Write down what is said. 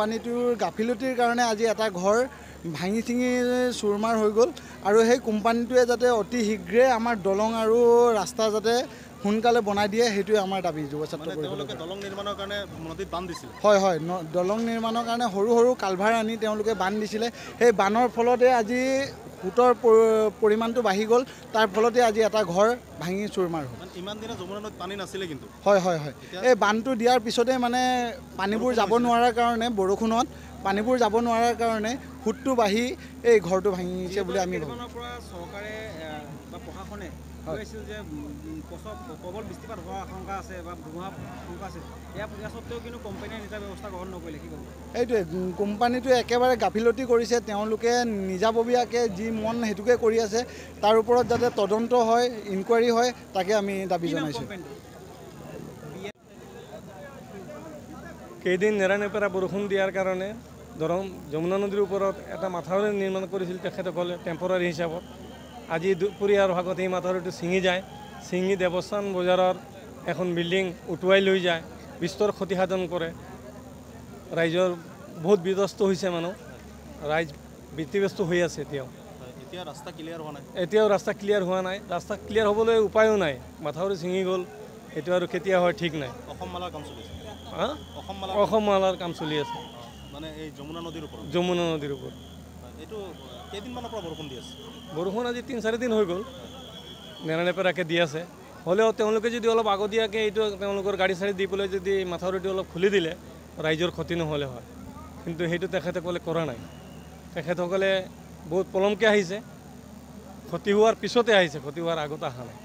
কোম্পানীটোৰ গাফিলতিৰ কাৰণে আজি এটা ঘৰ ভাঙি চিঙি চুৰমাৰ হৈ গ'ল। আৰু সেই কোম্পানীটোৱে যাতে অতি শীঘ্ৰে আমাৰ দলং আৰু ৰাস্তা যাতে সোনকালে বনাই দিয়ে, সেইটোৱে আমাৰ দাবী যুৱ ছাত্ৰ পৰিষদৰ। দলং নিৰ্মাণৰ কাৰণে নদীত বান্ধ দিছিলে? হয় হয়, দলং নিৰ্মাণৰ কাৰণে সৰু সৰু কালভাৰ আনি তেওঁলোকে বান্ধ দিছিলে। সেই বানৰ ফলতে আজি সোঁতৰ পৰিমাণটো বাঢ়ি গ'ল, তাৰ ফলতে আজি এটা ঘৰ ভাঙি চুৰমাৰ হ'ল। ইমান দিনে যমুনা নদীত পানী নাছিলে কিন্তু? হয় হয় হয়, এই বান্ধটো দিয়াৰ পিছতে মানে পানীবোৰ যাব নোৱাৰাৰ কাৰণে, বৰষুণত পানীবোৰ যাব নোৱাৰাৰ কাৰণে সোঁতটো বাঢ়ি এই ঘৰটো ভাঙিছে বুলি আমি ভাবোঁ। চৰকাৰে বা প্ৰশাসনে কৈছিল যে প্ৰবল বৃষ্টিপাত হোৱাৰ আশংকা আছে বা ধুমুহাৰ আশংকা আছে, ইয়াৰ সত্ত্বেও কিন্তু কোম্পানীয়ে নিজা ব্যৱস্থা গ্ৰহণ নকৰিলে, কি ক'ব? সেইটোৱে, কোম্পানীটোৱে একেবাৰে গাফিলতি কৰিছে। তেওঁলোকে নিজাববীয়াকৈ যি মন সেইটোকে কৰি আছে। তাৰ ওপৰত যাতে তদন্ত হয়, ইনকুৱাৰী হয়, তাকে আমি দাবী জনাইছোঁ। কেইদিন নেৰানেপেৰা বৰষুণ দিয়াৰ কাৰণে দৰং যমুনা নদীৰ ওপৰত এটা মাথাউৰি নিৰ্মাণ কৰিছিল তেখেতসকলে টেম্পৰাৰী হিচাপত। আজি দুপৰীয়াৰ ভাগত এই মাথাউৰিটো ছিঙি যায়, ছিঙি দেৱস্থান বজাৰৰ এখন বিল্ডিং উটুৱাই লৈ যায়, বিস্তৰ ক্ষতিসাধন কৰে। ৰাইজৰ বহুত বিধ্বস্ত হৈছে, মানুহ ৰাইজ ব্যতিব্যস্ত হৈ আছে এতিয়াও। এতিয়া ৰাস্তা ক্লিয়াৰ হোৱা নাই? এতিয়াও ৰাস্তা ক্লিয়াৰ হোৱা নাই। ৰাস্তা ক্লিয়াৰ হ'বলৈ উপায়ো নাই, মাথাউৰি ছিঙি গ'ল, সেইটো আৰু কেতিয়া হয় ঠিক নাই। অসম মালাৰ কাম চলি আছে? হা, অসম মালাৰ কাম চলি আছে। মানে এই যমুনা নদীৰ ওপৰত? যমুনা নদীৰ ওপৰত। এইটো কেইদিনমানৰ পৰা বৰষুণ দি আছে? বৰষুণ আজি 3-4 দিন হৈ গ'ল, নেৰানেপেৰাকৈ দি আছে। হ'লেও তেওঁলোকে যদি অলপ আগতীয়াকৈ এইটো তেওঁলোকৰ গাড়ী চাড়ী দি পেলাই যদি মাথাউৰিটো অলপ খুলি দিলে ৰাইজৰ ক্ষতি নহ'লে হয়, কিন্তু সেইটো তেখেতসকলে কৰা নাই। তেখেতসকলে বহুত পলমকৈ আহিছে, ক্ষতি হোৱাৰ পিছতে আহিছে, ক্ষতি হোৱাৰ আগত অহা নাই।